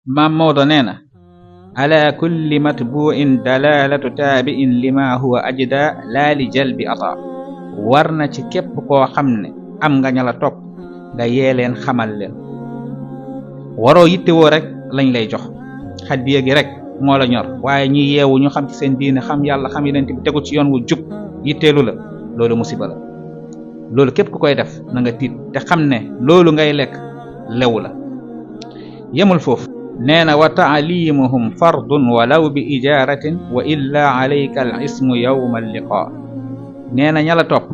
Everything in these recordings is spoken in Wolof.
maam Maodo nee na ala kulli matbu'in dalalatu taabi'in lima huwa ajda laa li jalbi ata war na ci képp koo xam ne am nga ña la topp nga yee leen xamal leen waroo yittewoo rek lañ lay jox xaddiya gi rek moo la ñor waaye ñi yeewu ñu xam ci seen diine xam yàlla xam yeneen bi tegu ci yoon wu jub yitteelu la loolu musiba la loolu képp ku koy def na nga tiit te xam ne loolu ngay lekk lewu la yemul foofu nee na wa taalimuhum fardun walaw bi ijaratin wa illa alayka al ismu yawma alliqa nee na ña la topp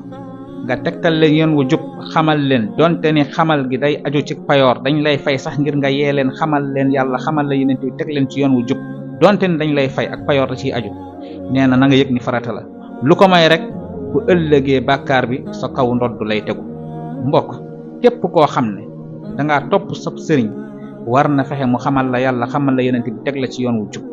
nga tegtal leen yoon wu jub xamal leen donte ni xamal gi day aju ci payoor dañ lay fay sax ngir nga yee leen xamal leen yàlla xamal la yeneen bi teg leen ci yoon wu jub donte ni dañ lay fay ak payoor da ciy aju nee na nga yëg ni farata la lu ko may rek bu ëllëgee bàkkaar bi sa kaw ndodd lay tegu mbokk képp koo xam ne dangaa topp sab sëriñ war na fexe mu xamal la yàlla xamal la yeneen bi teg la ci yoon wu jub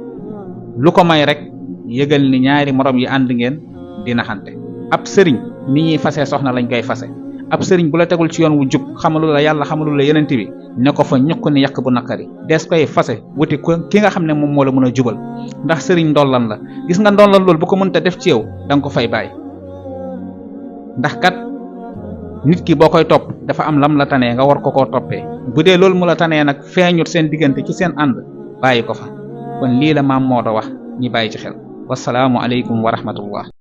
lu ko may rek yëgal ni ñaari morom yi ànd ngeen di naxante ab sëriñ ni ñuy fase soxna lañ koy fase ab sëriñ bu la tegul ci yoon wu jub xamalu la yàlla xamalu la yeneen bi ne ko fa ñukk ni yàq bu naqari des koy fase wuti ki nga xam ne moom moo la mën a jubal ndax sëriñ ndollan la gis nga ndollan loolu bu ko mënta def ci yow danga ko fay bàyyi ndax kat nit ki boo koy topp dafa am lam la tanee nga war ko koo toppee bu dee loolu mu la tanee nag feeñut seen diggante ci seen ànd bàyyi ko fa kon lii la maam Maodo wax ñi bàyyi ci xel wasalaamu aleykum wa rahmatullah